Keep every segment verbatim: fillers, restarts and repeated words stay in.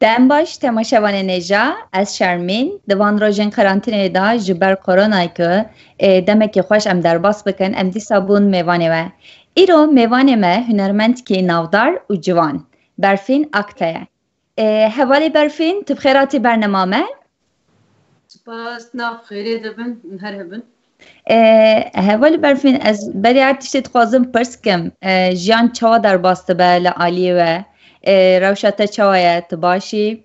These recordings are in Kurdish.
Dem baş temaşevanên hêja, ez Şermîn. Di van rojên karantînê de ji ber koronayê ku, e, demekî xweş em derbas bikin, em dîsa bûn mêvanê we. Îro mêvanê me hunermendkî navdar û ciwan, Berfîn Aktay ye. E, hevalê Berfîn, tu bi xêr hatî bernema me. Spas, nav xêrê de bin, her hebin. E, hevalê Berfîn, ez berî her tiştê dixwazim pirs kim. E, jiyan çawa derbas dibe li aliyê we? E, rewşa te çawa ye? Tu baş î?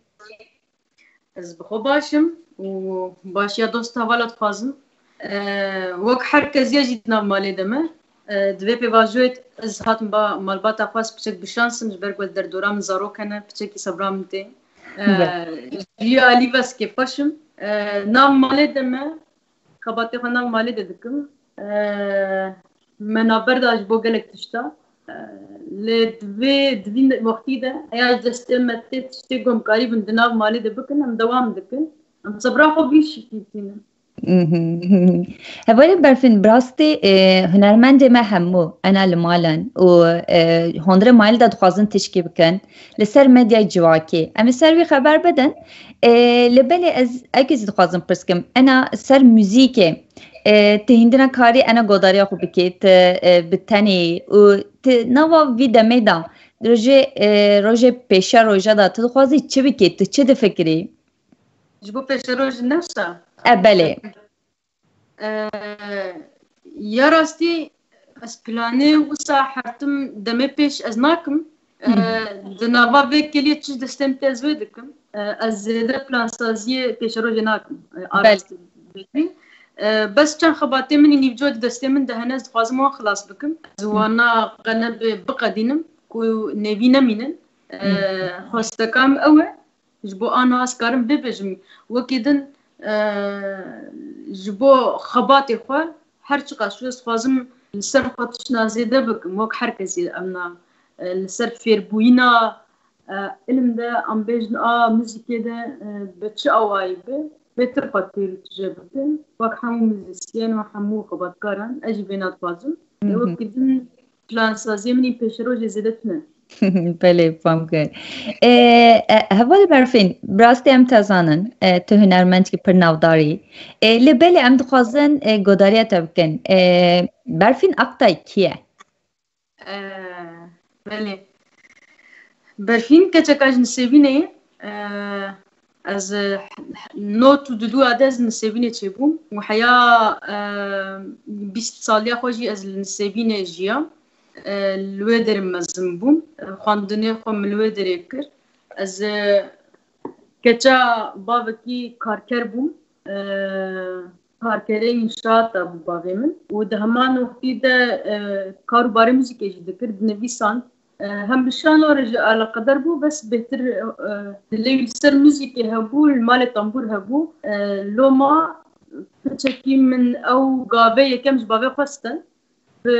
Ez bi xwe baş im û başiya dost hevala dixwazim. E, wek her kesî jî di nav malê de me. E, di vê pêvajoyê ez hatim ba malbata xwe, ez piçek bi şans im, ji ber ku ez derdora min zarok hene, piçekî sebra min tê. E, Be. Ji alî ve ez kêfxweş im. E, nav malê de me, xebatê xwe nav malê de dikim. E, me navber da ji bo gelek tişta. E, lê di vê, di vî wextî de heya ji destê me tê tiştê ku em karîbin di nav malê de bikin, em dewam dikin. Em sebra xwe vî şikî tînin. Mhm. Hevalê Berfîn, bi rastî, e, hunermendê me hemû ena li mal in û, e, hondirê malê de dixwazin tişkî bikin li ser medyayê civakî. Em ê ser wî xeber bidin. E, lê belê ez eke jî dixwazim pirs kim, ena ser muzîkê, e, tu hîndina karî ena godariya xwe bikî, tu, e, bi tenê û tu nava vî demê de rojê, e, rojê pêşiya roja de tu dixwazî çi bikî, tu çi difikirî? Ji bo pêşerojê ne wisa? E, belê. E, ya rastî ez planê wisa hertim demê pêş ez nakim. E, Hı. Di nava vê kêliyê çi destê min tê ez wê dikim. E, ez zêde plansaziyê pêşerojê nakim. E, a Belê. Rastî bêjî. E, bes çend xebatê min ê nîvco di destê min de hene, ez dixwazim wan xilas bikim. Ez Hı. Wana qene bi-, biqedînim ku nêvî nemînin. E, Hı. Xwesteka min ew e. Ji bo ana ez karim bibêjim, wekî din, e, ji bo xebatê xwe her çiqas çû ez dixwazim li ser xwe tiştna zêde bikim, wek her kesî em na, e, li ser fêrbûyîna, e, ilim de, em bêjin a muzîkê de, e, bi çi awayî be, bêtir xwe têr û tije bikim, wek hemû muzîsyen û hemû xebatkaran, ez jî vêna dixwazim. Hı hı. Wekî din, plansaziyê min ên pêşerojê zêde tune. Belê, fam kir. E, e, hevalê Berfîn, bi rastî em te zanin, e, tu hunermendkî pir navdar î. E, lê belê em dixwazin, e, godariya te bikin. E, Berfîn Aktay kî ye? E, belê. Berfîn keçeka ji Nisêbînê ye. E, Ez, e, not û didu de ez Nisêbînê çêbûm û heya, e, bîst saliya xwe jî ez li Nisêbînê jiyam. E, li wê derê mezin bûm. E, xwendinê xwe min li wê derê kir. Ez, e, keça bavekî karker bûm. E, karkerê înşaata bû bavê min û di heman wextî de, e, kar û barê muzîkê jî dikir, dinivîsand. E, hem bi şano re jî eleqedar bû, bes bêhtir, e, dilê wî li ser muzîkê hebû, li malê tembûr hebû. E, loma piçekî min ew gavê yekem ji bavê xwestin. Bi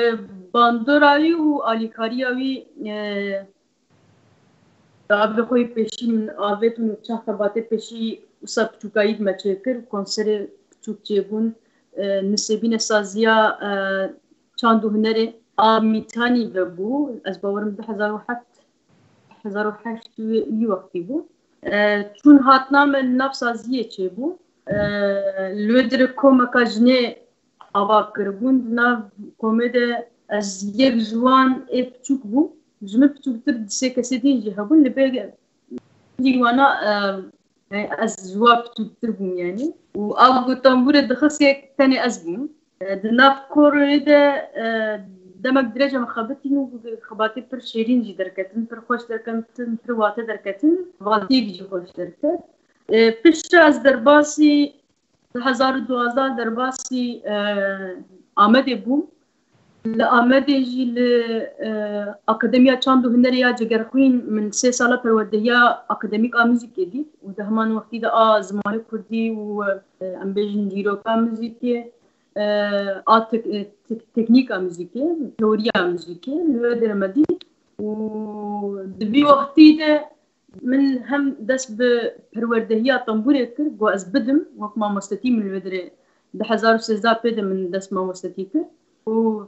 bandora wî û alîkariya wî, e, gavê xwe yê pêşî min avêt û nûçe xebatê pêşî wisa piçûkayî me çêkir, konserê piçûk çêbûn, e, Nisêbîne saziya, e, çand û hunerê a Mîtanî vebû. Ez bawerim du hezar û heft, du hezar û heşt wî wextî bû. E, çûn hatina me li nav saziyê çêbû. E, li wê dirê komeka jinê ava kiribûn. Di nav komê de ez yek ji wan ê piçûk bûm. Ji min piçûktir du sê kesê din jî hebûn. Li bê jî wana, e, e, ez ji wan piçûktir bûm yani. Û av û tembûrê dixist yek tenê ez bûm. E, di nav korê de, e, demek dirêj em xebitîn û xebatê pir şêrîn jî derketin, pir xweş derketin, pir wate derketin, vatiyek jî xweş derket. E, piştre ez derbasî du hezar û duwazdeh derbasî, e, Amedê bûm. Li Amedê jî li, e, Akademiya Çand û Hunerê ya Cegerxwîn min sê sala perwerdehiya akademîk a muzîkê dît û di heman wextî de a zimanê kurdî û, e, em bêjin dîroka muzîkê, e, a tek-, e, tek-, teknîka muzîkê, teoriya muzîkê li wê derê me dît û di vî wextî de min hem dest bi perwerdehiya tembûrê kir, got ez bidim, wek mamostetî min li wê derê du hezar û sêzdeh pê de min dest mamostetî kir û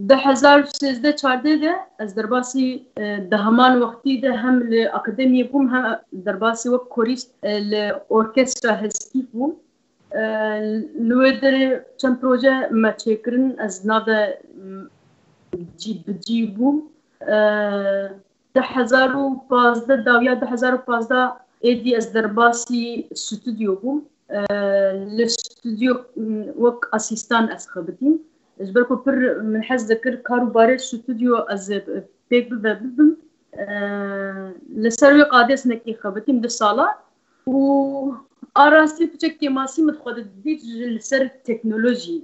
Di hezar û sêzdeh çardeh de ez derbasî, e, di heman wextî de hem li akademiyê bûm, hem derbasî wek korîst, e, li orkestra Heskîf bûm. E, li wê derê çend proje me çêkirin, ez nav de, m, cî bi cî bûm. E, di hezar û pazdeh, dawiya du hezar û pazdeh êdî ez derbasî stûdyo bûm. E, li stûdyo, m, wek asîstan ez xebitîm. Ji ber ku pir min hez dikir kar û barê stûdyo ez pêk bibe bibim. E, li ser wê qadê ez hinekî xebitîm du sala. Û a rastî piçek kêmasî min xwe didît ji li ser teknolojî,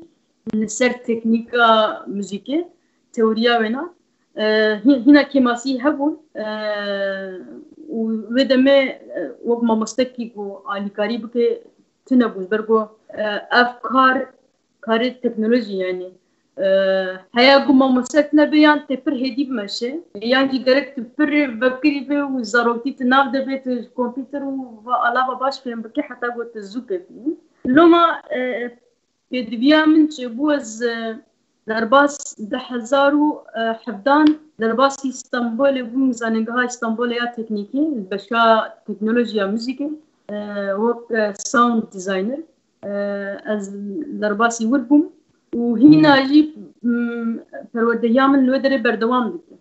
li ser teknîka muzîkê, teoriya wêna. E, hî-, hîna kêmasî hebûn. E, û wê demê, e, wek mamostekî ku alîkarî bike tune bû, ji ber ku, e, ev kar, karê teknolojî, yanî, e, heya ku mamostek nebe yan tê pir hêdî bimeşe, yan jî gerek tu pir vekirî be û zaroktî tu nav de be, tu ji kompîter û va alava baş fêm bike heta ku tu zû kevî. Loma, e, pêdiviya min çêbû, ez, e, derbas du hezar û hevdan derbasî Stenbolê bûm, zanîngeha Stenbolê ya teknîkî, li beşa teknolojiya muzîkê, e, wek, e, sound designer, e, ez derbasî wir bûm û hîna jî, m, perwerdehiya min li wê derê berdewam dike.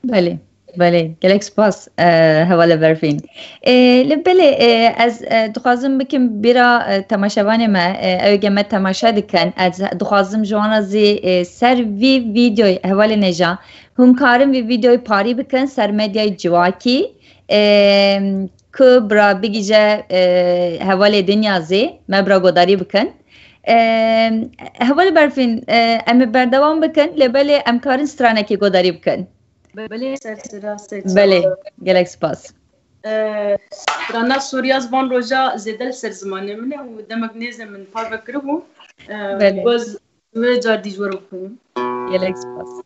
Belê, belê. Gelek spas, e, hevalê Berfîn. E, li belê, e, ez, e, dixwazim bikim bîra, e, temaşevanê me, e, ew ê me temaşe dikin. Ez dixwazim ji wan re zî, e, ser vî vîdeoyê, hevalê Nêja, hûn karin vî vîdeoyê parî bikin ser medyayê civakî, e, ku bira bigihîje, e, hevalê dinya zî, me bira godarî bikin. E, hevalê Berfîn, e, em ê berdewam bikin, lê belê em karin stranekê godarî bikin. Belê, ser sira, ser çava. Belê, gelek spas. E, strana Soriyaz van roja zêde li ser zimanê min e û demek nêz e min parve kiribû. E, Belê. Goz wê car dî ji we re bixwînim. Gelek spas.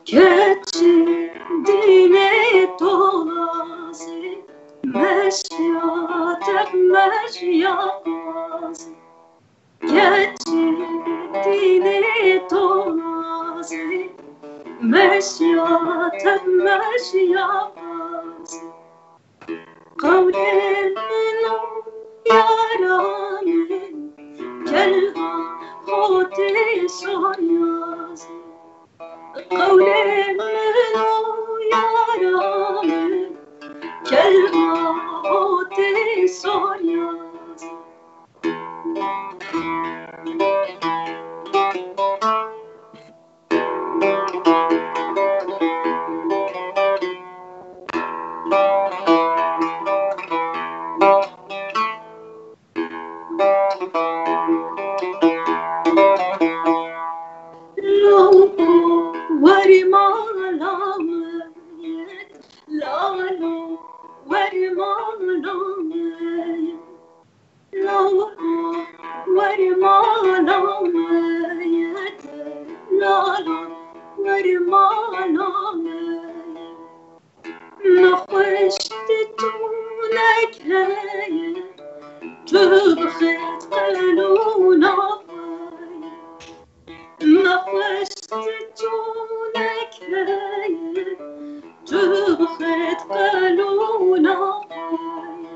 Keçî dînê tolazî, meşya tev meşya qazî. Keçî dînê tolazî, meşya tev meşya qazî. Qewlê min û yara min, kelma xotê soryazî. Qewlê min û yara min, kelma xotê soryazî. Lalo, werî mala min, lalo, werî mala min. Lalo, werî mala min, lalo, werî mala min. Nexweş tu nek heye, tu bi xêt qelûna xwe ye. Nexweş tu nek heye, tu bi xêt qelûna xwe ye.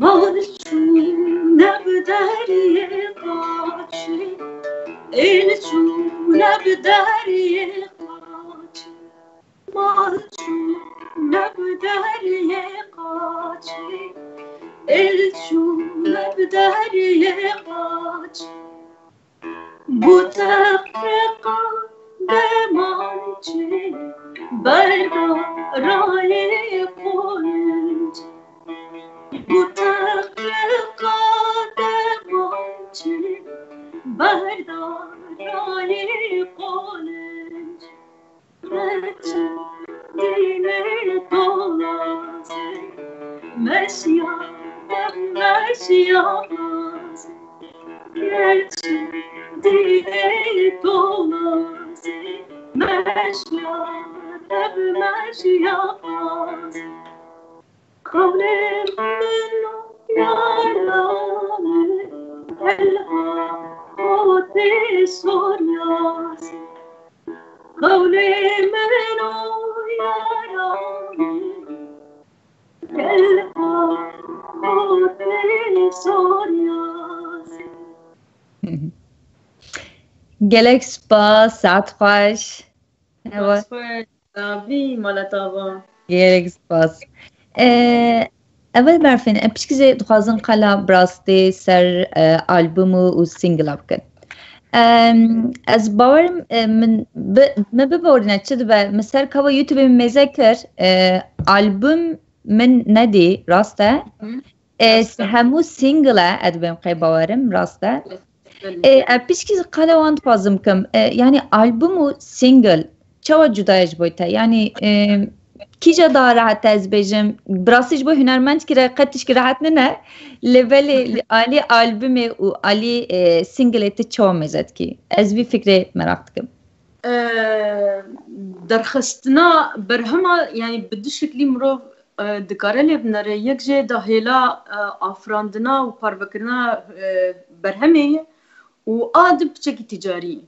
Mal çûne bi deriyê qaçî, êl çûne bi deriyê qaçî. Mal çûne bi deriyê qaçî, êl çûne bi deriyê qaçî. Bûteqe demançî berda rayê qonc. Bûteqe demançî berda rayê qonc. Reçin dînê tolazê, meşya dev meşya bazê. Reçin dînê tolazê, meşya dev meşya bazê. Qewlê min o yara min, helha xotê soryazê. Qewlê min o yara min, helha xotê soryazê. Gelek spas, saet xweş. Hewa. Spas xweş, Rabî, mala te ava. Gelek spas. Ee, Evel Berfin, em piçkî jî dixwazin qala bi rastî ser, e, album û, û singla bikin. Em, ez bawerim, e, min bi, me biborîne çi dibe, min ser kava YouTube min mêze kir, e, album min nedî, rast e? Hı. E, Rast e. Hemû single e, ez dibêm qey bawerim, rast e? Belê. E, e, piçkî qala wan dixwazim kim. E, yani album û single çawa cuda ye ji bo te? Yani, e, kîja daha rehet e ez bêjim? Bi rastî ji bo hunermendkî re qet tişkî rehet nine. Lê belê li alî albumê û alî, e, singlê tu çawa mêze dikî? Ez vî fikrê meraq dikim. E, derxistina berhema, yani bi du şiklî mirov, e, dikare lê binere. Yek jê de hêla, e, afirandina û parvekirina, e, berhemê ye û a di piçekî ticarî ye.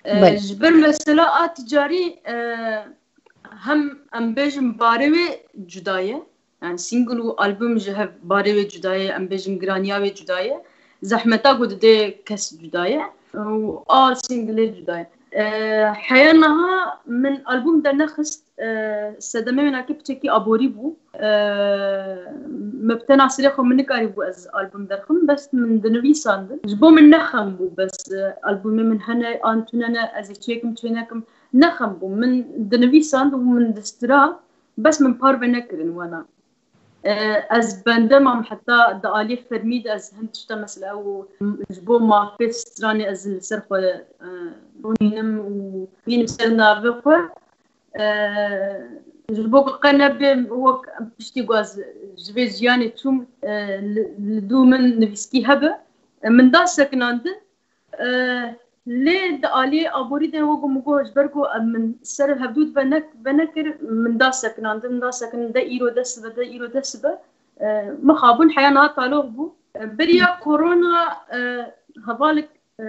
E, Belê. Ji ber mesela a ticarî, e, hem em bêjin barê wê cuda ye, yani single û album ji hev barê wê cuda ye, em bêjin giraniya wê cuda ye, zehmeta ku dide kes cuda ye û a singlê cuda ye. E, heya niha min album dernexist, e, sedemê wênakê piçekî aborî bû. E, me bi tena sirê xwe min nikarîbû ez album derxim, bes min dinivîsandin. Ji bo min ne xem bû, bes, e, albumê min hene an tune ne, ez ê çêkim çê nekim, ne xem bû. Min dinivîsand û min distira, bes min parve nekirin wena. E, ez bende mam, heta di alî fermî de ez hin tişta mesela û ji bo mafê stranê ez li ser xwe, e, ronînim û bînim ser navê xwe. E, ji bo ku qe nebe wek piştî ku ez ji vê jiyanê çûm, e, li, li dû min nivîskî hebe, e, min da sekinandin. E, lê di alî aborî de wek min got, ji ber ku em min ser hevdû ve ne-, venekir, min da sekinandin, min da sekin de îro dest be, de îro dest be. E, mixabûn heya niha taloq bû. E, beriya korona, e, hevalek, e,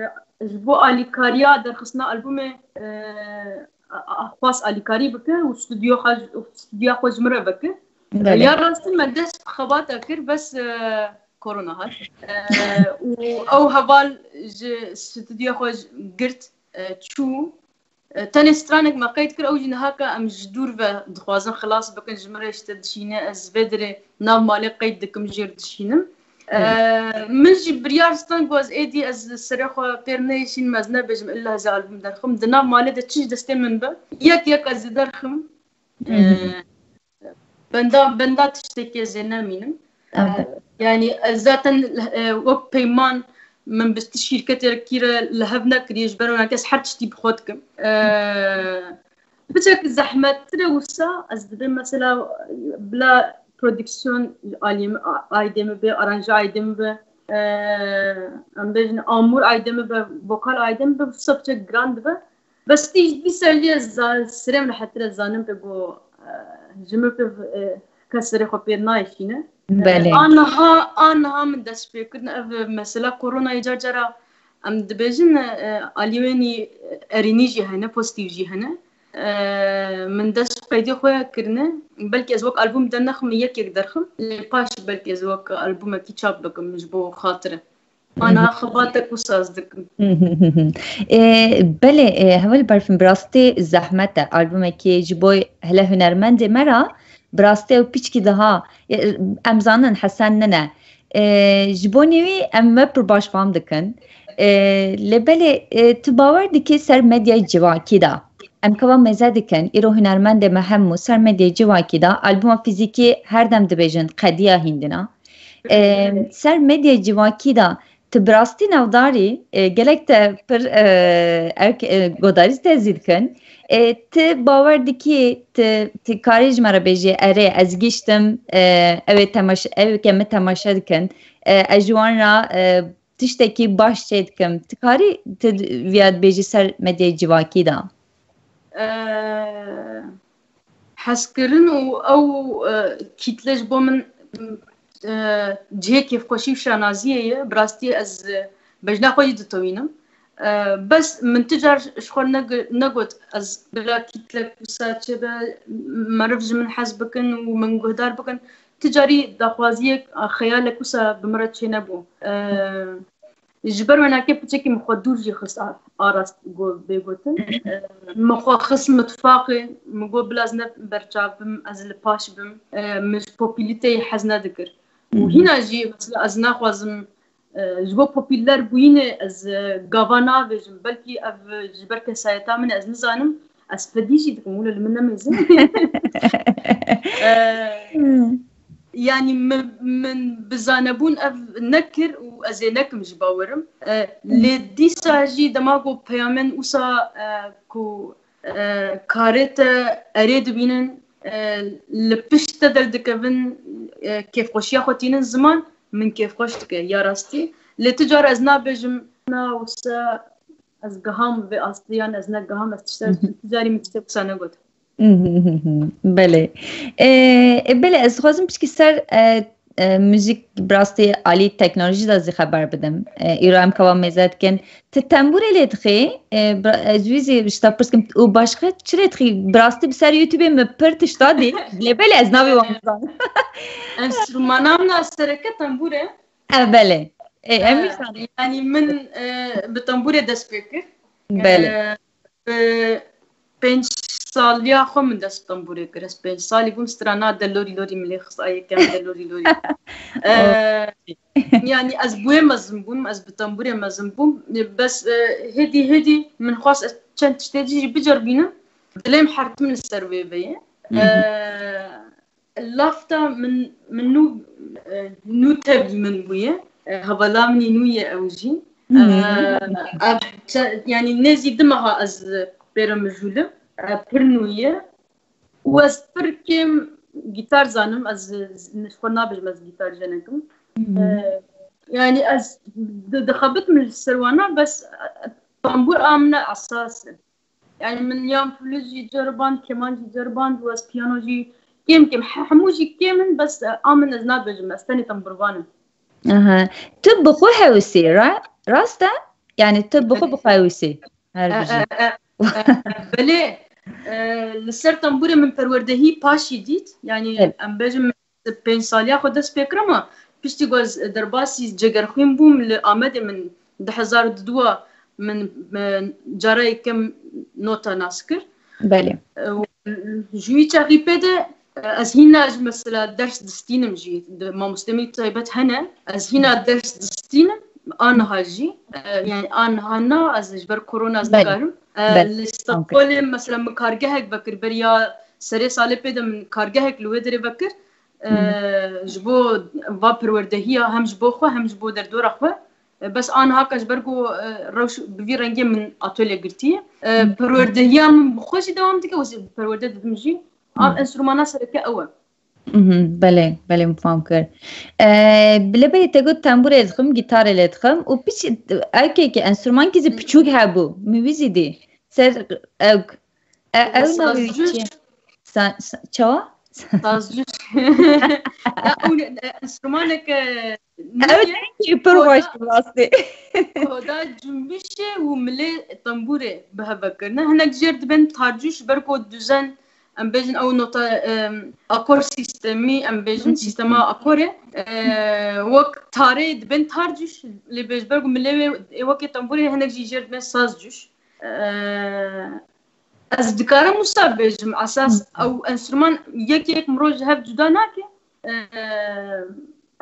ji bo alîkariya derxistina albûmê, e, a, a, xwest alîkarî bike û stûdyo xwe, stûdya xwe ji min re veke. Belê. Ya rastî me dest bi xebata kir, bes, e, korona hat. E, û ew heval ji stûdyo xwe girt, e, çû. E, tenê stranek me qeyd kir, ew jî niha ke em ji dûr ve dixwazin xilas bikin, ji min re işte dişîne, ez vê dirê nav malê qeyd dikim, jêr dişînim. E, Hı. Min jî biryar stan ku ez êdî ez serê xwe pêr neyşînim, ez nebêjim illa ez ê album derxim. Di nav malê de çi ji destê min be, yek yek ez ê derxim. Hı hı. E, benda, benda tiştekê ez ê nemînim. Evet. E, yani ez zaten, e, wek peyman min bi tu şîrketekî re li hev nekiriye, ji ber wina kes her tiştî bi xwe dikim. E, Piçek zehmettir e wisa, ez dibêm mesela bila prodüksiyon aliyê min, a-, aydê min be, aranje aydê min be, e, em bêjin amûr aydê min be, vokal aydê min be, wisa piçek giran dibe. Bes tî vî serî ez za-, sirêm rehettir e, zanim pê ku, e, ji min pê, e, kes serê xwe pêr nayêşîne. Belê. E, aniha, aniha min dest pê kirin ev mesela koronayê car cara em dibêjin, e, aliyê wênî erînî jî hene, pozîtîf jî hene. E, min dest bi qeydê xwe kirine. Belkî ez wek albûm dernexim, yek yek derxim. Lê paş belkî ez wek albûmekî çap bikim ji bo xatire. Ana xebatek wisa ez dikim. E, belê, e, Heval Berfin, bi rastî zehmet e. Albûmekî ji bo hele hunermendê me re bi rastî ew piçkî daha, e, em zanin Hesen nine. E, ji bo nêwî em me pir baş fam dikin. E, lê belê, e, tu bawer dikî ser medyayê civakî de? Em keva mêze dikin, îro hunermendê me hemû ser medyayê civakî de, albuma fîzîkî her dem dibêjin qediya hîndina. E, ser medyayê civakî de tu bi rastî navdarî, e, gelek te pir, e, ew ke-, e, godarî te zî dikin. E, tu bawer dikî, tu, tu karî ji me re bêjî, erê, ez giştim, e, ew ê temaşe, ew ke min temaşe dikin, e, ez ji wan re, e, tiştekî baş çê dikim. Tu karî tu viya dibêjî ser medyayê civakî de? E, hezkirin û ew, e, kîtle ji bo min, e, cihê kêfxweşî û şanaziyê ye. Bi rastî ez, e, bejna xwe jî ditewînim. E, bes min ti car ji xwe neg-, negot ez bila kîtlek wisa çêbe, meriv ji min hez bikin û min guhdar bikin. Ti carî daxwaziyek, xeyalek wisa bi min re çênebû. E, Ji ber wê nakê piçekî min xwe dûr jî xist a-, a rast go-, bê gotin. E, min xwe xist mitfaqê, min got bila ez ne berçav bim, ez li paş bim. E, min ji popîlîteyê hez nedikir. Û hîna jî mesela ez naxwazim, e, ji bo popîler bûyînê ez, e, gava navêjim. Belkî ev, e, ji ber kesayeta min e, ez nizanim. Ez fedî jî dikim, wilo li min nemêzin. E, Yanî min, min bi zanebûn ev nekir û ez ê nekim ji bawerim. E, lê dîsa jî dema ku peyamên wisa, e, ku, e, karê te erê dibînin, e, li pişt te derdikevin, e, kêfxweşiya xwe tînin ziman, min kêfxweş dike, ya rastî. Lê tu car ez nabêjim, na wisa ez giham vê astê yan ez negiham, ez tiştek, tu carî min tiştek wisa negot. Belê. E, e, belê, ez dixwazim piçkî ser, e, e, muzîk bi rastî alî teknolojî de zî xeber bidim. E, îro em keva mêze dikin. Tu tembûrê lê dixî, e, bra-, ez wî zî ji te pirs kim, û başqa çi lê dixî? Bi rastî bi ser YouTube-ê min pir tişta dî. Lê belê ez navê wan nizanim. Enstrûmana min a sereke tembûr e. E, belê. E, em E, wî zanin. Yanî min, e, bi tembûrê dest pê kir. Belê. E, Bi pênc saliya xwe min dest bi tembûrê kir. Ez pênc salî bûm, strana de lorî lorî min lê xist, a yekem de lorî lorî. Eh, yanî ez bi wê mezin bûm, ez bi tembûrê mezin bûm. Bes, eh, hêdî hêdî min xwest ez çend tiştê jî biceribînim. Dilê min hertim li ser wê veyê. Eh, Lafta min, min nû, eh, nû tevlî min bûye. Eh, hevala min î nû ye ew jî. Eh, ev çe-, yanî nêzî du meha ez pê re mijûl im. Eh, pir nû ye. Û ez pir kêm gîtar zanim. Ez ji xwe nabêjim ez gîtar jenek im. Eh, yanî ez di-, dixebitim li ser wana, bes, eh, tembûr a min e esas e. Yani min yan flût jî ceriband, keman jî ceriband û ez piyano jî kêm kêm, he-, hemû jî kêm in, bes, e, a min ez nabêjim, ez tenê tembûrvan im. Aha. Tu bi xwe hewisî, ra-, rast e? Yani tu bi xwe, bi xwe hewisî. Her bijî. E, e, e, e, belê, e, li ser tembûrê min perwerdehî paşî dît. Yani em bêjin pênc saliya xwe dest pê kir, ama piştî ku ez derbasî Cegerxwîn bûm, li Amedê min du hezar û duduwa min, min cara yekem nota nas kir. Belê. Û ji wî çaxî pê de ez hîna ji mesela ders distînim jî, di mamostê min taybet hene, ez hîna ders distînim, aniha jî, e, yani aniha na, ez ji ber korona ez nikarim. E, li Stenbolê mesela min kargehek vekir, beriya serê salê pê de min kargehek li wê derê vekir. E, ji bo va perwerdehiya, hem ji bo xwe hem ji bo derdora xwe. E, bes aniha ka ji ber ku, e, rewş bi vî rengê min atölye girtiye. E, perwerdehiya min bi xwe jî dewam dike, wezî perwerde didim jî. Ev enstrûmana sereke ew e. Mhm, belê, belê, min fam kir. E, bi lê belê te got tembûrê dixim, gîtarê lê dixim û piç, ew kê ki enstrûmankî zî piçûk hebû. Min wî zî dî. Ser ew E, ew navê wî çi ye? Sa-, sa-, çawa? Sazcûş. Ya, ew, e, enstrûmanek, e, nû ye. Ew dengê pir xweş bi rastî. Koda cunbişê û milê tembûrê bi hev ve kirine. Hinek jêr dibên tarcûş, ber ku dizen, em bêjin ew nota, e, akor sîstemî, em bêjin sîstema akorê. E, wek tarê dibên tarcûş, lê bêj ber ku milê wê ê wekê tembûrê, hinek jî jêr dibên sazcûş. E, Ez dikarim wisa bêjim, esas ew enstrûman yek yek mirov ji hev cuda nake. Eee,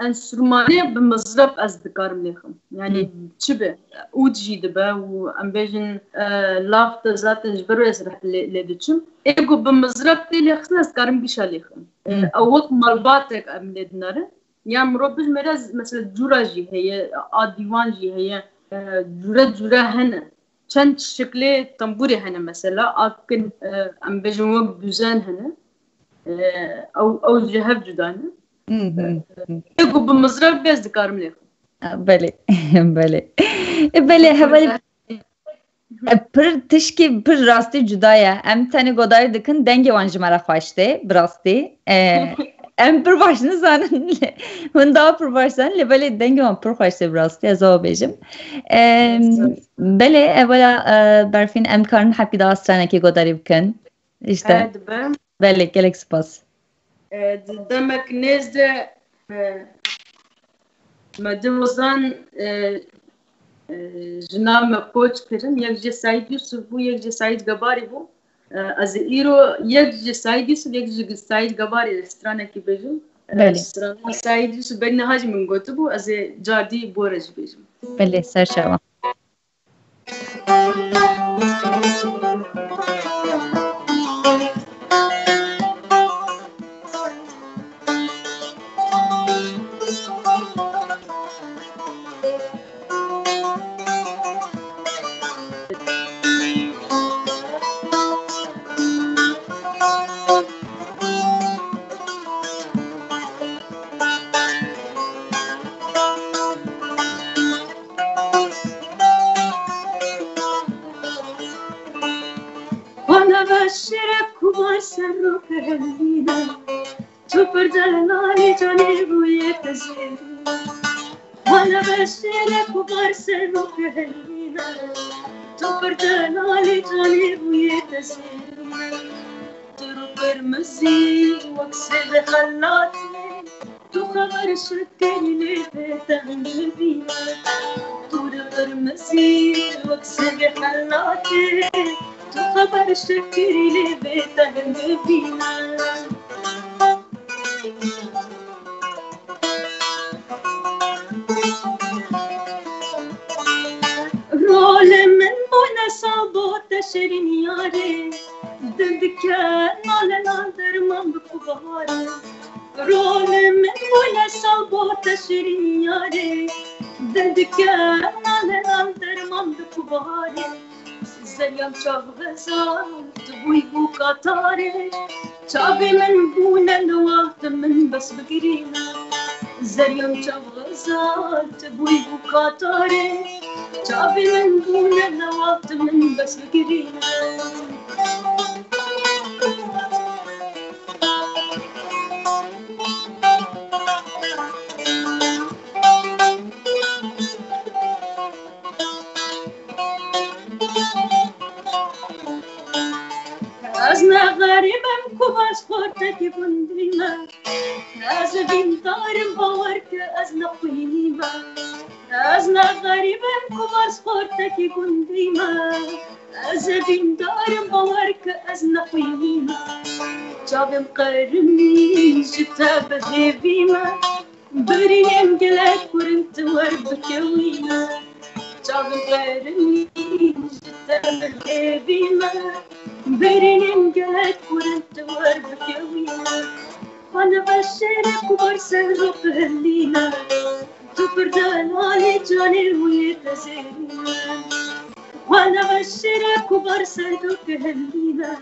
enstrûmanê bi mizrab ez dikarim lêxim. Yani çi be? Ûd jî dibe û em bêjin, e, laf de zaten ji ber wê ez reh lê, lê diçim. Ê ku bi mizrab tê lêxistin ez dikarim gîşa lêxim. E, ew wek malbatek em lê dinarin. Ya mirov bijmêre, mesela cûra jî heye, a dîwan jî heye, e, cûre cûre hene. Çend şiklê tembûrê hene mesela, a kin, e, em bêjin wek buzen hene. E, ew, ew ji hev cuda ne. Ê ku bi mizrab be ez dikarim lêxim. Belê, belê. E, belê, hevalî. E, pir tişkî pir rastî cuda ye. Em tenê godarî dikin, dengê wan ji me re xweş tê, bi rastî. E, em pir baş nizanin, hûn daha pir baş zanin, lê belê dengê wan pir xweş tê, bi rastî, ez ava bêjim. E, belê, e, wela, e, Berfîn, em karin hepî daha stranekê godarî bikin. Îşte. He, dibe. Belê, gelek spas. E, di demek nêz de, e, me di hozan, e, e, jina me koç kirin. Yek jê Seîd Yusuf bû, yek jê Seîd Gebarî bû. E, ez ê îro yek ji Seîd Yusuf, yek ji Seîd Gebarî stranekî bêjim. E, Belê. Strana Seîd Yusuf bek niha jî min gotibû, ez ê cardî bore jî bêjim. Belê, ser çavan. Xwe nebe şêre ku bar ser rû hevîne, tu pir delalî canê bûyê te zêrîne. Xwe nebe şêre ku bar ser rû hevîne, tu pir delalî canê bûyê te zêrîne. Tu rû qirmizî wek sêvê xelatê, tu xeber şekerî lê bê te hingivîne. Tu rû qirmizî wek sêvê xelatê, tu xeber şekerî lê bê te hingivîne. Rolê min bûne sabo te şirîn yarê, dil dike nale nal derman bi ku baharê. Rolê min bûne sabo te şirîn yarê, dil dike nale nal derman bi ku baharê. Zeryam çav xezal, tu bûy bû katarê. Çavê min bûne li wextê min bes bigirîne. Zeryam çav xezal, tu bûy bû katarê. Çavê min bûne li wextê min bes bigirîne. Ez ne xerîb im ku baş xortekî gundî me. Ez dîndar im, bawer ke ez ne xwînî me. Ez ne xerîb im ku baş xortekî gundî me. Ez dîndar im, bawer ke ez ne xwînî me. Çavên qerimî ji te bi hêvî me. Birînên gelek kurin tu wer bikewîne. Çavên qerimî ji te bi hêvî me. Birînên gelek kurin tu wer bikewîne. Xwe nebe şêre ku bar ser rû hevîne. Tu pir delalî canê wî te zêrîne. Xwe nebe şêre ku bar ser rû hevîne.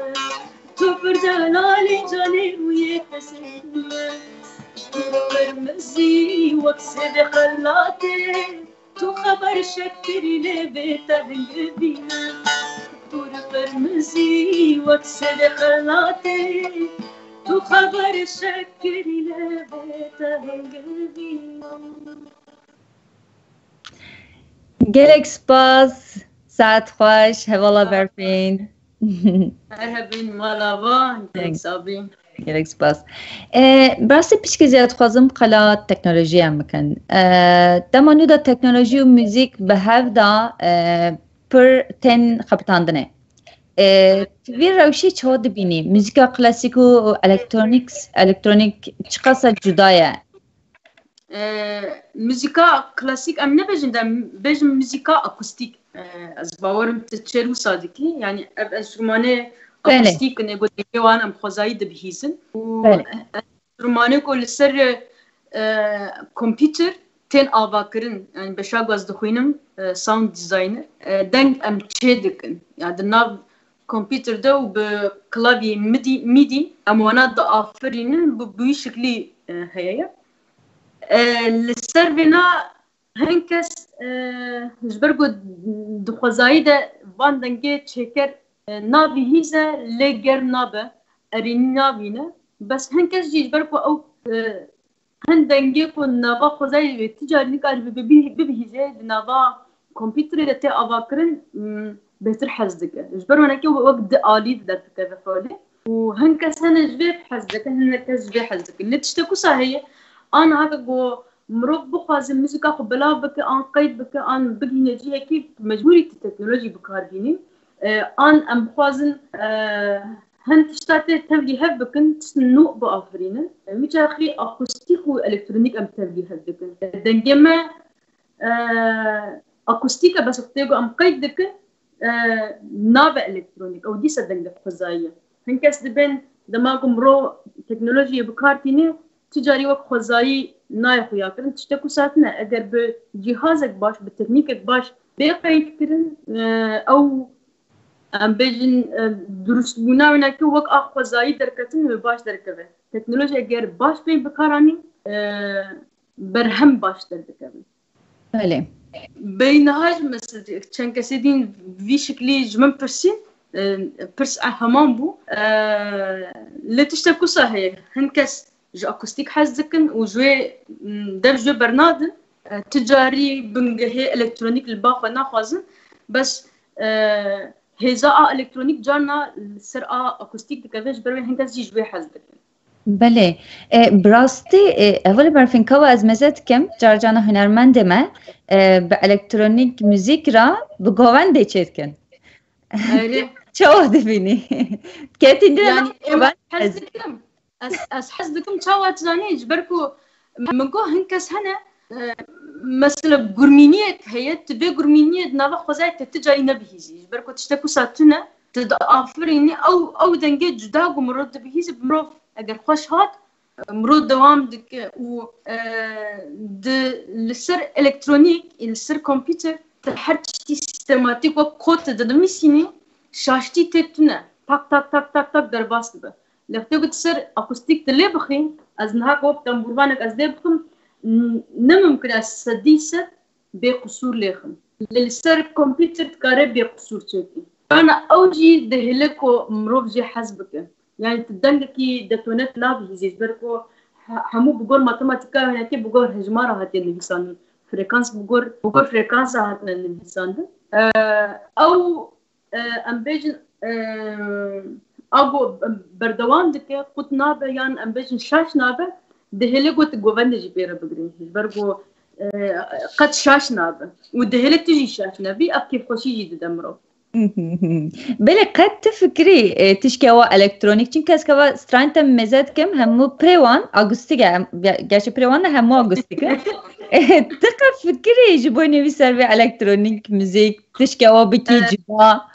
Tu pir delalî canê wî te zêrîne. Tu qirmizî wek sêvê xelatê. Tu xeber şekerî lê bê te hingivîne. Tu rû qirmizî wek sêvê xelatê. Tu xeber şekerî lê bê te hingivîne. Gelek spas. Saet xweş, hevala Berfîn. Her hebîn, mala van, gelek sabîn. Gelek spas. E, bi rastî pişkî zêde dixwazim qala teknolojiyê em bikin. E, dema nû de teknolojî û muzîk bi hev de, e, pir tên xebitandinê. E, tu vî rewşê çawa dibînî? Muzîka klasîk û elektronik, elektronik çiqasa cuda ye? E, muzîka klasîk em nebêjin de, bêjin muzîka akustîk. E, ez bawerim tu çêr wisa dikî. Yani ev enstrûmanê Belê. Akustîk ne, got dengê wan em xwezayî dibihîzin. Û Belê. Enstrûmanê ku li ser, e, kompîter tên avakirin, yani beşa ku ez dixwînim, e, sound designer, e, deng em çê dikin. Yani di nav kompîter de û bi klavyê MIDI, MIDI em wana diafirînin, bi, bi wî şiklî, e, heye ye. E, li ser vêna hin kes, e, ji ber ku di xwezayî de van dengê çêker, e, nabihîze, lê germ nabe, erênî nabîne. Bes hin kes jî ji ber ku ew, e, hin dengê ku nava xwezayê wê ti carî nikaribe bi-, bi-, bibihîze, di nava kompîterê de tê avakirin, m, bêhtir hez dike. Ji ber weke wek di alî de derdikeve holê. Û hin kes hene ji vê hez dikin, hin kes ji vê hez dikin. Lê tiştek wisa heye, an heke ku mirov bixwaze muzîka xwe belav bike, an qeyd bike, an bigihîne cihekî, mecbûrî tu teknolojî bi kar bînî. E, an em bixwazin, e, hin tişta tê tevlî hev bikin, tiştin nû biafirînin. E, wî çaxî akustîk û elektronîk em tevlî hev dikin. E, dengê me, e, akustîk e, bes wextê ku em qeyd dikin, e, nabe elektronîk. Ew dîsa deng de xwezayî ye. Hin kes dibên dema ku mirov teknolojiyê bi kar tîne, tu carî wek xwezayî nayê xuyakirin. Tiştek wisa tune. Eger bi cîhazek baş, bi teknîkek baş bê qeydkirin, e, ew, em bêjin, e, durustbûna wênekê wek a xwezayî derketin wê baş derkeve. Teknoloji eger baş bê bi kar anî, e, berhem baş derdikeve. Belê. Bey niha jî mesela çend kesê din vî şiklî ji min pirsîn, e, pirs e heman bû. E, lê tiştek wisa heye. Hin kes ji akustîk hez dikin û ji wê, m, dev ji wê bernadin. E, tu carî bingehê elektronîk li ba xwe naxwazin. Bes, e, hêza a elektronîk carna li ser a akustîk dikeve, ji ber wê hin kes jî ji wê hez dikin. Belê. E, bi rastî, e, hevalê Berfîn, ka ez mêze dikim, car carna hunermendê me, e, bi elektronîk muzîk re bi govendê çêdikin. Erê. Çawa dibînî? Ketîn de Yani, em govend hez ez dikim. Ez, ez hez dikim çawa, tu zanî, ji ber ku min got hin kes hene, e, mesela gurmîniyek heye, tu vê gurmîniyê di nava xwezayê te ti carî nebihîzî. Ji ber ku tiştek wisa tune, tu diafirînî, ew, ew dengê cuda ku mirov dibihîzî, mirov eger xweş hat, mirov dewam dike û, e, di, li ser elektronîk, li ser kompîter, tu her tiştî sîstematîk wek kod tu dinivîsînî, şaştî tê tune. Tak, tak, tak, tak, tak derbas dibe. Lê wextê ku tu ser akustîk tu lê bixî, ez niha wek tembûrvanek ez lê bixim, n-, ne mimkun ez sedî sed bê qisûr lêxim. Lê li ser kompîter dikare bê qisûr çêkî. Ana ew jî dihêle ku mirov jê hez bike. Yani tu dengekî detone tu nabihîzî, ji ber ku he-, hemû bi gor matematîka hinekê bi gor hejmara hatiye nivîsandin. Frekans bi gor, bi gor frekansa hatine nivîsandin. Ew, e, em bêjin, e, a ku berdewam dike, qut nabe, yan em bêjin şaş nabe, dihêle ku tu govendê jî pê re bigirî. Ji ber ku, e, qet şaş nabe. Û dihêle tu jî şaş nebî, ev kêfxweşî jî dide mirov. Belê, qet tu fikirî, e, tişka wa elektronîk, çunke ez ka va stranî te mêze dikim, hemû pirê wan akustîk e, em, ge-, gerçi pirê wan ne, hemû akustîk e. E, tu qet fikirî ji bo nivîser vê elektronîk, muzîk, tişka wa bikî E, cuda?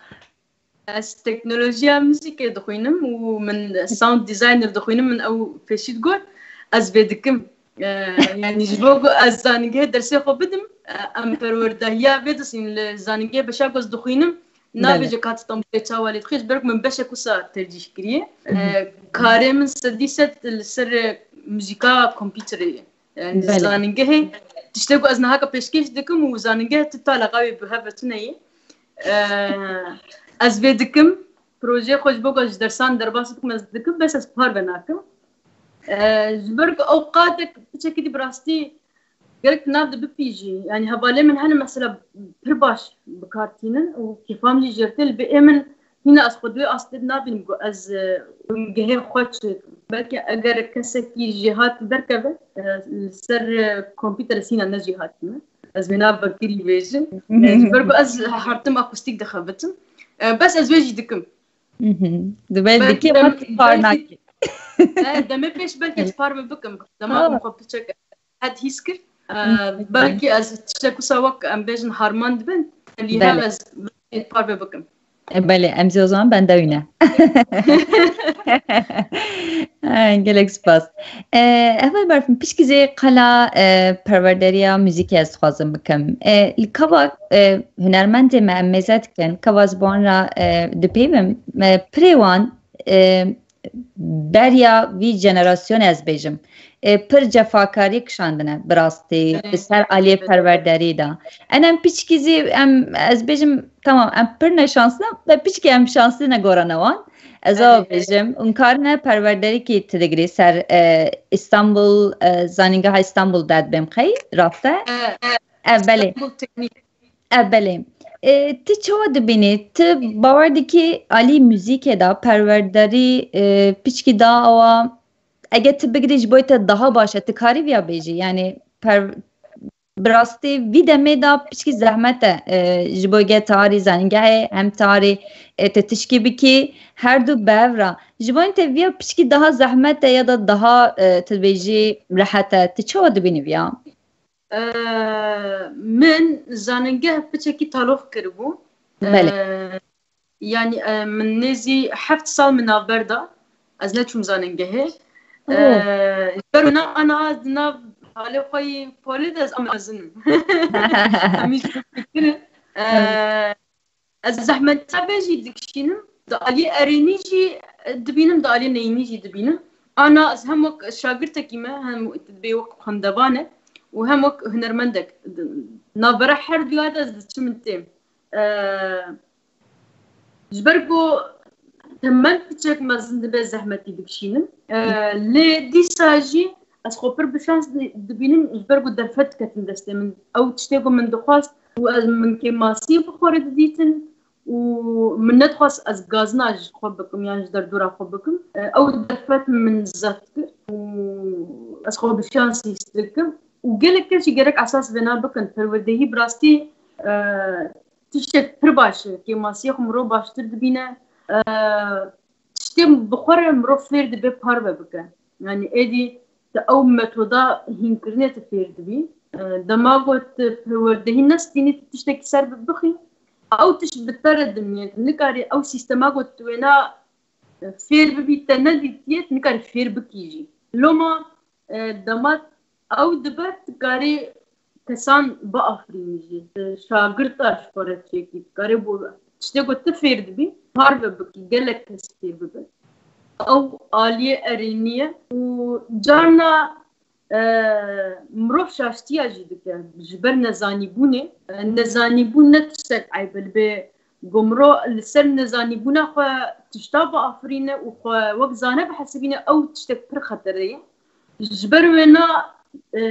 Ez teknolojiya muzîkê dixwînim û min sound designer dixwînim, min ew pêşî digot, ez vê dikim. E, yani ji bo ku ez zanîngehê dersê xwe bidim, e, em perwerdahiya vê disîn li zanîngehê beşa ku ez dixwînim, Belê. nabêje ka tu tembûrê çawa lê dixwî, ji ber ku min beşek wisa tercîh kiriye. E, Hı hı. karê min sedî sed li ser, e, muzîka kompîterê ye. Yani Belê. zanîngehê tiştê ku ez nihaka pêşkêş dikim û zanîngeh tu ta leqa wê bi hev ve tune ye. E, ez vê dikim, projeyê xwe ji bo ku ez ji dersan derbas bikim, ez dikim, bes ez parve nakim. E, ji ber ku ew qatek piçekî dî bi rastî gerek tu nav de bipîjî. Yani hevalê min hene mesela pir baş bi kar tînin û kêfa min jî jêr tê, li bê ê min hîna ez xwe di wê astê de nabînim ku ez, e, bingehê xwe çêkim. Belkî eger kesekî jêhatî derkeve, e, li ser, e, kompîter ez hîna ne jêhatî me. Ez vê nav vekirî bêjim. E, ji ber ku ez hertim akustîk dixebitim. E, bes ez wê jî dikim. Hı hı. Dibê Belkî dikê dem-, ma tu par belkî nakî. E, demê pêş belkî Evet. tu par min bikim. Dema Ha. em xwe piçek qet hîs kir. E, belkî ez tiştek wisa wek em bêjin harman dibin, telî hev Belê. Ez parve bikim. E, belê, em zî o zaman bende wî ne. E, gelek spas. E, Heval Berfin, pişkî zî qala, e, perwerderiya muzîkê ez dixwazim bikim. E, li kava, e, hunermendê me em mêze dikin, kava ez bi wan re, e, dipeyvim, e, pirê wan, e, beriya vî jenerasyonê ez bêjim, e, pir cefakarî kişandine bi rastî, Evet. bi ser aliyê perwerderî de. En em piçkî zî em, ez bêjim, tamam, em pir neşansli ne, me piçkî em şansli ne gorane wan. Ez awa bêjim, hûn karine perwerderîkî ti digirî ser, e, Îstanbul, e, zanîngeha Îstanbul de dibêm qey, rast e? E, e, E, belê. Îstanbul Teknîk. E, belê. E, ti çawa dibînî? Ti bawer dikî alî muzîkê de perwerderî, e, piçkî da awa, ege ti bigirî ji bo te daha baş e, ti karî viya bêjî? Yani per, bi rastî vî demê de piçkî zehmet e, e, ji bo ge tarî zanîngehê hem tarî, e, te tişkî bikî, her du bi hev re. Ji bo te viya piçkî daha zehmet e ya da daha, e, ti bêjî rehet e? Ti çawa dibînî viya? E, Min zanîngeh piçekî taloq kiribû. Belê. E, yani, e, min nêzî heft sal min navber da. Ez neçûm zanîngehê. Oh. E, ji ber wina ana ez di nav halê xwe yî polê de ez amezin im. Em jî fikirin. E, Ez zehmeta vê jî dikişînim. Di aliyê erênî jî, e, dibînim, di aliyê neyînî jî dibînim. Ana ez hem wek şagirtekî me, hem bê wek xwendevan e û hem wek hunermendek. Di navbera her duya de ez diçim têm. E, Ji ber ku temel piçek mezin dibe zehmetî dikişînim. E, lê dîsa jî ez xwe pir bi şans di-, dibînim, ji ber ku derfet diketin destê min. Ew tiştê ku min dixwast û ez, min kêmasiyê bi xwe re didîtin û min nedixwast ez gazina ji xwe bikim yan ji derdora xwe bikim. E, ew derfet min zeft kir û ez xwe bi şans hîs dikim. Û gelek kes jî gerek esas vêna bikin. Perwerdehî bi rastî, e, tiştek pir baş e. Kêmasiyê xwe mirov baştir dibîne. E, tiştê bi xwe re mirov fêr dibe parve bike. Yani êdî te ew metoda hînkirinê tu fêr dibî. E, dema ku tu perwerdehî nestînî, tu tiştekî ser bi bixî, ew tişt bi te re dimîne. Tu nikarî ew sîstema ku tu wêna, e, fêr bibî te nedîtiye, tu nikarî fêr bikî jî. Loma, e, dema ew dibe, tu karî kesan biafirînî jî. Şagirta ji xwe re çêkî. Karê bo tiştê ku tu fêr dibî, parve bikî, gelek kes fêr bibe. Ew aliyê erênî ye û carna, e, mirov şaştiya jî dike. Ji ber nezanîbûnê, e, nezanîbûn ne tiştek eyb e, li bê ku mirov li ser nezanîbûna xwe tişta biafirîne û xwe wek zane bihesibîne, ew tiştek pir xetere ye. Ji ber wêna, e,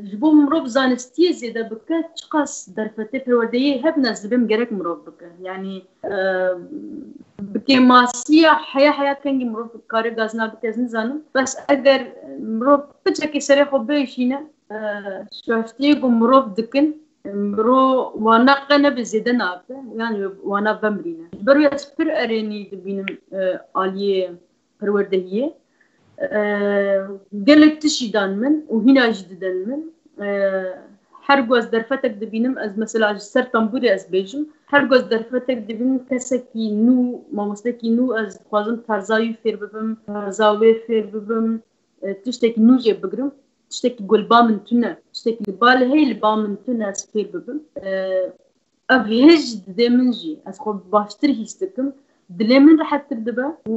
ji bo mirov zanistiyê zêde bike, çiqas derfetê perwerdeyê hebin, ez dibêm gerek mirov bike. Yani, e, bi kêmasiya heya heya kengî mirov kare gazina bike, ez nizanim. Bes eger mirov piçekê serê xwe biêşîne, e, şaştiyê ku mirov dikin, mirov wana qe nebe zêde nake, yani wana vemirîne. Ji ber wê ez pir erênî dibînim, e, aliyê perwerdehiyê. E, gelek tişt jî dan min û hîna jî didin min. E, her ku ez derfetek dibînim, ez mesela ji ser tembûrê ez bêjim. Her ku ez derfetek dibînim, kesekî nû, mamostekî nû, ez dixwazim tarza wî fêr bibim, tarza wê fêr bibim, e, tiştekî nû jê bigrim. Tiştekî ku li ba min tune, tiştekî li ba lê heye li ba min tune, ez fêr bibim. E, Ev hêj dide min jî, ez xwe baştir hîs dikim, dilê min rehettir dibe û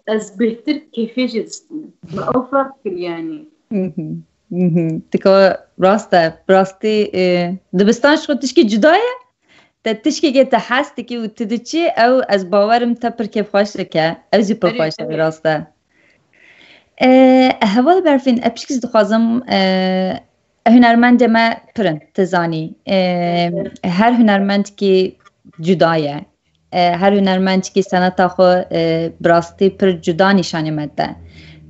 ez bêhtir kêfê jê distînim. Me ew ferq kir yani. Mhm, mhm. Tika rast e, bi rastî, e, dibistan ji xwe tişkî cuda ye, te tişkekê te hes dikî û tu diçî, ew ez bawerim te pir kêfxweş dike, ew jî pir Erê, xweş e, erê. Rast e. E, Heval Berfîn, e, pişkî dixwazim, e, hunermendê me pir in, tu zanî. E, her hunermendkî cuda ye. E, her hunermendkî seneta xwe, e, bi rastî pir cuda nîşanî me dide.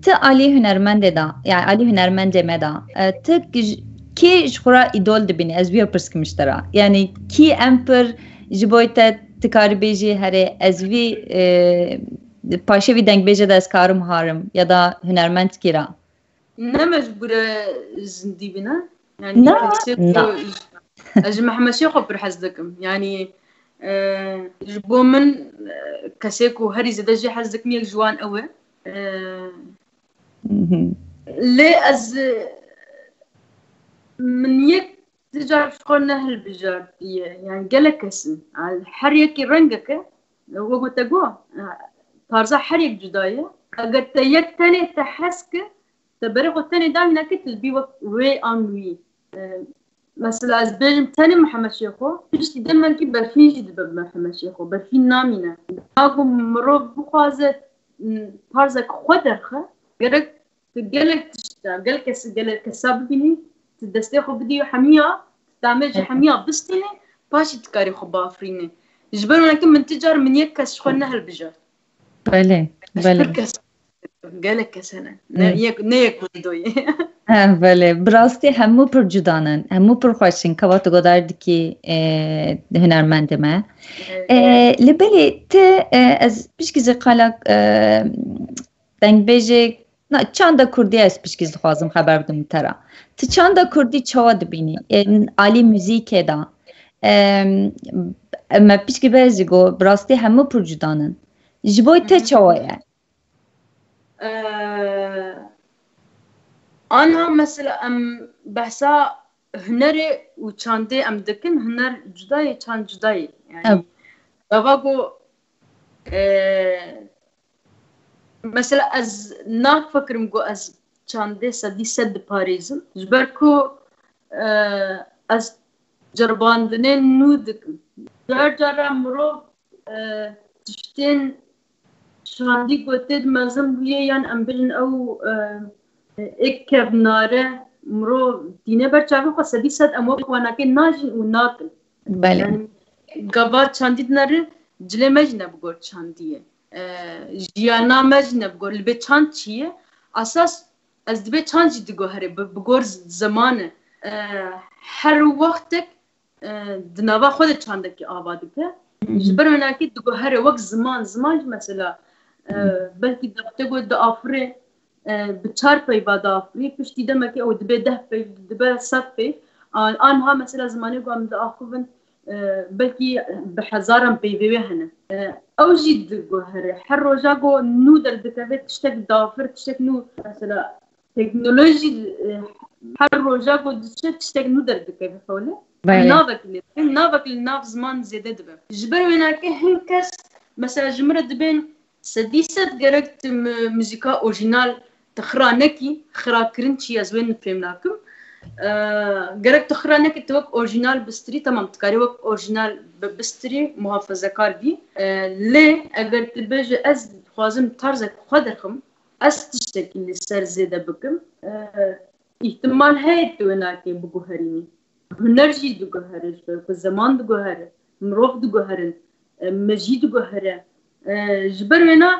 Ti alî hunermendê de, yani alî hunermendê me de, e, ti k-, j-, kê ji xwe re îdol dibînî? Ez vîya pirs kim ji te re. Yani kî em pir ji bo te tu karî bêjî, herê ez vî, e, paşê vî dengbêje de ez karim harim ya da hunermendkî re? Ne mecbûr e zindî bîne. Yani Na, kesê ku na. Ez ji Mehmed Şêxo pir hez dikim. Yani e, ji bo min e, kesê ku herî zêde jê hez dikim yek ji wan ew e. E, Mhm. Lê ez e, min yek ti car ji xwe nehilbijartiye. Yani gelek kes in. Her yekî rengek e. Wek te got, tarza her yek cuda ye. Eger te yek tenê te hez ke, te berê xwe tenê dawî neke, tu dibî wek wê an wî. E, mesela ez bêjim tenê Mihemed Şêxo, piştî demekî berfîn jî dibe Mihemed Şêxo. Berfîn namîne. Nago mirov bixwaze, m, tarzek xwe derxe, gerek tu gelek tişta, gelek kes, gelek kesa bibînî, tu destê xwe bidî hemiya, tu tamê ji Evet. hemiya bistînî, paşî tu karî xwe bafirînî. Ji ber weke min ti car min yek kes ji xwe nehilbijart. Belê, Ez belê. pir kes, gelek kes hene. Ne Evet. yek, ne yek wî doyê. Ha, belê. Bi rastî hemû pir cudan in. Hemû pir xweş in. Keva tu godar dikî, e, hunermendê me. Evet. E, li belê ti, e, ez pişkî zê qala, e, dengbêjê, na, çanda kurdî ez pişkî dixwazim xeber bidim te ra. Ti çanda kurdî çawa dibînî? E, alî muzîkê de. E, me pişkî berê jî got, bi rastî hemû pir cudan in. Ji bo te Hı hı. çawa ye? Ee, ana mesela em behsa hunerê û çandê em dikin, huner cuda ye, çand cuda ye. Yani Ev. gava ku, e, mesela ez nafikirim ku ez çandê sedî sed diparêzim. Ji ber ku, e, ez ceribandinên nû dikim. Car cara mirov, e, tiştên çandî ku tê di mezin bûye yan em bêjin ew, e, êk kevnare mirov tîne ber çavê xwe sedî sed em wek wanakê najîn û nakin. Belê. Yani gava çandî dinere cilê me jî ne bi gor çandî ye. E, jiyana me jî ne bi gor. Li bê çand çi ye? Esas ez dibê çand jî diguhere, bi, bi gor z-, zeman e. E, her wextek, e, di nava xwe de çandekî ava dike. Hı hı. Ji ber wênakî diguhere wek ziman, ziman jî mesela, e, Hı. belkî dexte got diafirê, e, bi çar peyva diafirî, piştî demekê ew dibe deh peyv, dibe sed peyv. An-, anha mesela zimanê ku em diaxivin, e, belkî bi hezaran peyvê wê hene. E, ew jî diguhere. Her roja ku nû derdikeve tiştek diafir, tiştek nû mesela teknolojî, e, her roja ku diçe tiştek nû derdikeve hewle. Belê. Navek li, navek li nav ziman zêde dibe. Ji ber wênakê hin kes mesela ji min re dibên sedî sed gerek tu mu-, muzîka orjînal tu xira nekî, xira kirin çi ez wê fêm nakim. E, gerek tu xira nekî, tu wek orjînal bistirî, tamam, tu karî wek orjînal bi-, bistirî, muhafezekar bî. E, lê eger tu bêje ez dixwazim tarzek xwe derxim, ez tiştekî li ser zêde bikim, e, îhtimal heye tu wê nakê biguherînî. Huner jî diguhere, ji ber ku zeman diguhere, mirov diguherin, e, mejî diguhere. E, ji ber wêna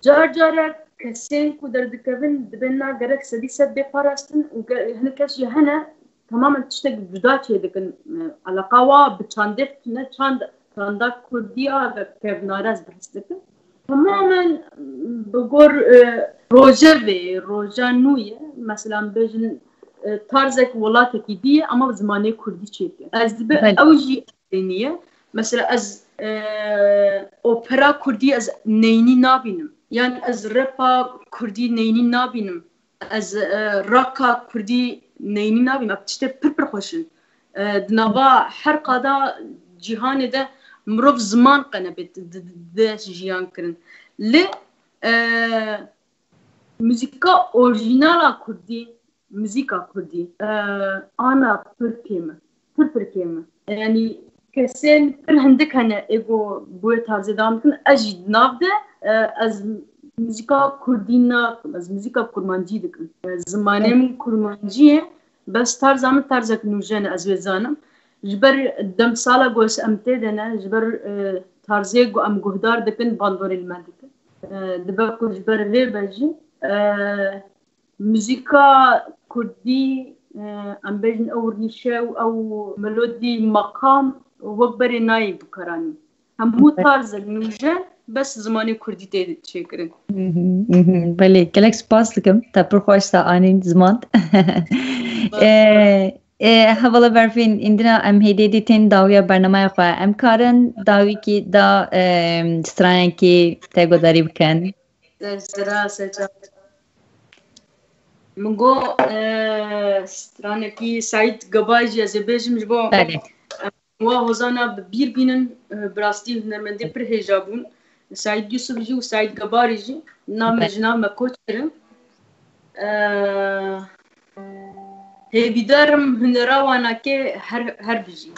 car cara kesên ku derdikevin dibên na gerek sedî sed bê parastin û ge-, hinek kes jî hene temamen tiştek cuda çêdikin. E, eleqa wa bi çandê tune çand, çanda kurdî ya ve kevnare ez behs dikim. Temamen bi gor, e, rojevê, roja nû ye. Mesela em bêjin, e, tarzek welatekî dî ye, ama bi zimanê kurdî çêke. Ez dibe Belê. ew jî nî ye. Mesela ez, e, opera kurdî ez neynî nabînim. Yan ez repa kurdî neynî nabînim. Ez, e, raka kurdî neynî nabînim. Ev tiştê pir pir xweş in. E, di nava her qada cîhanê de mirov ziman qenebê di, di, di, de jiyan kirin. Lê, e, muzîka orjînala kurdî, muzîka kurdî, e, ana pir kêm e. Pir pir kêm e. Yani kesên pir hindik hene ê ku bi wê tarzê dewam dikin. Ez jî di nav de, e, ez muzîka kurdî nakim. Ez muzîka kurmancî dikim. E, zimanê min kurmancî ye. Bes tarza min tarzek nûjen e, ez wê zanim. Ji ber demsala ku em tê de ne, ji ber, e, tarzê ku em guhdar dikin, bandorê li me dikin. E, dibe ku ji ber vê be jî, e, muzîka kurdî, e, em bêjin ew rîşe û ew melodî, meqam wek berê nayê bikaranî. Hemû Evet. tarzek nûjen bes zimanê kurdî tê çêkirin. Mhm, mhm. Belê, gelek spas dikim. Te pir xweş te anîn ziman. Ee, ee, hevala Berfîn, îndina em hêdî dîtin dawiya bernamaya xwe. Em karin dawîkî da, ee, stranekî te guhdarî bikin. Sera, sera. Min got, e, stranekî Seîd Gebarî jî ez ê bêjim ji bo, Belê. E, wa hozana bi bîr bînin, e, bi rastî hunermendê pir hêja bûn. Seîd Yusuf jî û Seîd Gebarî jî nav me Belê. ji nav me koç kirin. E, hêvîdar im hunera wanakê her, her bijî.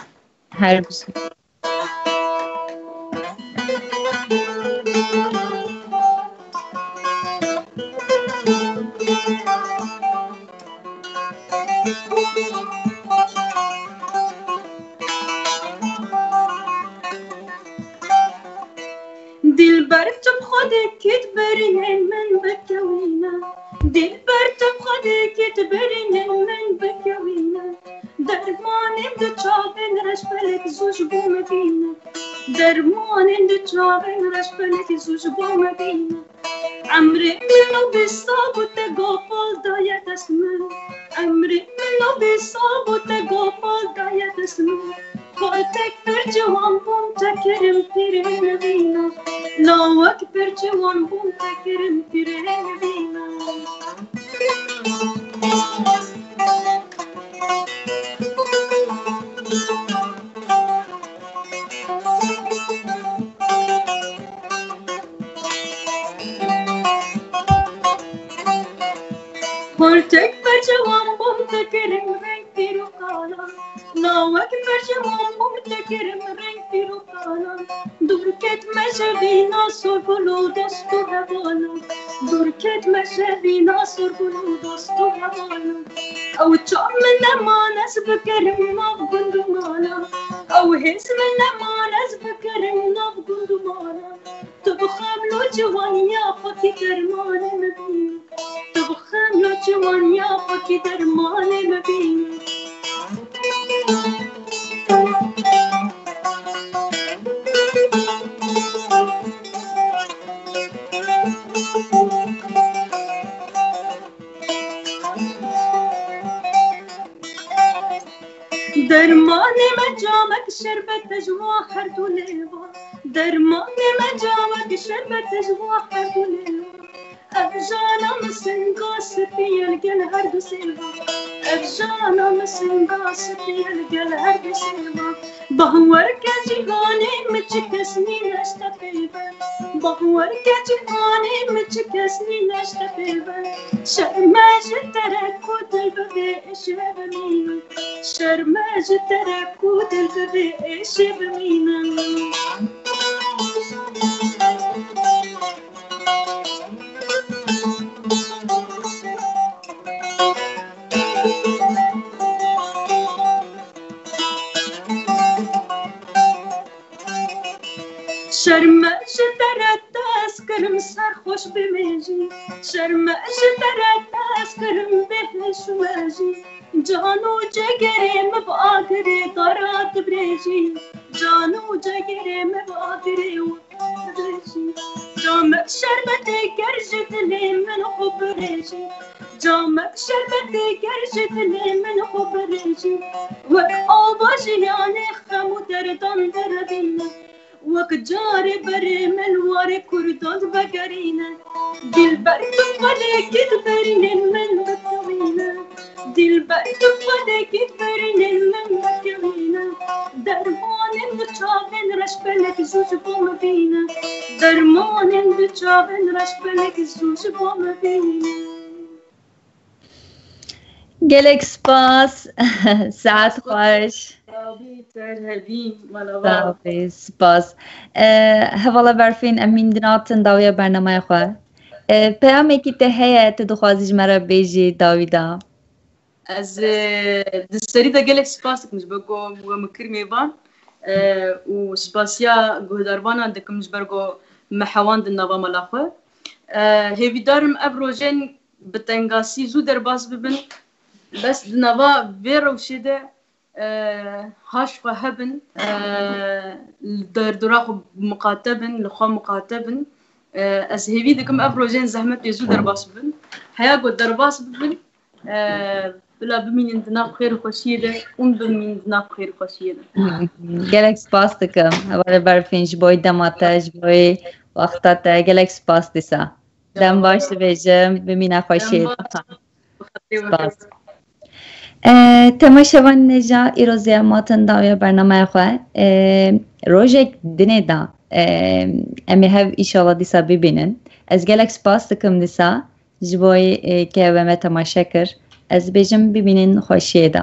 Her bijî. Dilber tu bi xwedê kêt berînên min bikewîne. Dilber tu bi xwedê kêt berînên min bikewîne. Dermanên di çavên reşbelek zû ji bo me bîne. Dermanên di çavên reşbelek zû ji bo me bîne. Emrê min û bê sab û te gopal daye dest min. Emrê min û bê sab û te gopal daye dest min. Xortek pir ciwan bûm te kirim pîrê min bîne. Lawek pir ciwan bûm te kirim pîrê min bîne. Xortek pir ciwan bûm te kirim reng pîr û kalan. Lawek pir ciwan bûm te kirim reng pîr û kalan. Dûr ket me ji vîna sorgul û dost û hevalan. Dûr ket me ji vîna sorgul û dost û hevalan. Ew çav min neman ez bikerim nav gund û malan. Ew hêz min neman ez bikerim nav gund û malan. Tu bi xem lo ciwaniya xwe kî dermanê min bî. Tu bi xem lo ciwaniya xwe kî dermanê min bî. Dermanê me camek şerbet e ji wan her du lêvan. Dermanê me camek şerbet e ji wan her du lêvan. Ev jana min singa spî ye li gel her du sêvan. Ev jana min singa spî ye li gel her du sêvan. Bahwer ke cîhanê min çi kes nîne ji te pêve. Bahwer ke cîhanê min çi kes nîne ji te pêve. Şerme ji te re ku dil bibê êşê bimîne. Şerme ji te re ku dil bibê êşê bimîne. Şerme ji te re te ez kirim serxweş bimêjî. Şerme ji te re te ez kirim bêhêş û mejî. Can û cegerê min bi agirê dara dibrêjî. Can û cegerê min bi agirê we dibrêjî. Camek şerbetê ger ji dilê min xwe birêjî. Camek şerbetê ger ji dilê min xwe birêjî. Wek ava jiyanê xem û derdan derevîne. Wek carê berê min warê kurdan vegerîne. Dilber tu xwedekî di berînên min bikewîne. Dilber tu xwedekî di berînên min bikewîne. Dermanên di çavên reşbelek zû ji bo min bîne. Dermanên di çavên reşbelek zû ji bo min bîne. Gelek spas. Saet xweş. Sağ ol, sağ ol. Spas. Ee, hevala Berfîn, em hîn dinatin dawiya bernamaya xwe. Ee, peyamekî te heye, tu dixwazî ji me re bêjî dawî da? Ez, e, di serî de gelek spas dikim ji bo ku we min kir mêvan, e, û spasiya guhdarvanan dikim ji ber ku me hewandin nava mala xwe. E, hêvîdar im ev rojên bi tengasî zû derbas bibin. Bes di nava vê rewşê de e, haş xwe hebin, e, li derdora xwe miqate bin, li xwe miqate bin. E, ez hêvî dikim ev rojên zehmetê zû derbas bibin. Heya ku derbas bibin, e, bila bimînin di nav xêr û xweşiyê de, hûn bimînin di nav xêr û xweşiyê de. Gelek spas dikim. Hevalê Berfîn, ji bo dema te, ji bo wexta te gelek spas dîsa. Dem baş dibêjim, bimîne xweşiyê de. Spas. E, temaşevan nêja îro zê em hatin dawiya bernameya xwe. E, rojek dinê de, e, em ê hev îşallah dîsa bibînin. Ez gelek spas dikim dîsa ji bo, e, ke we me temaşe kir. Ez bêjim bibînin xweşiyê de.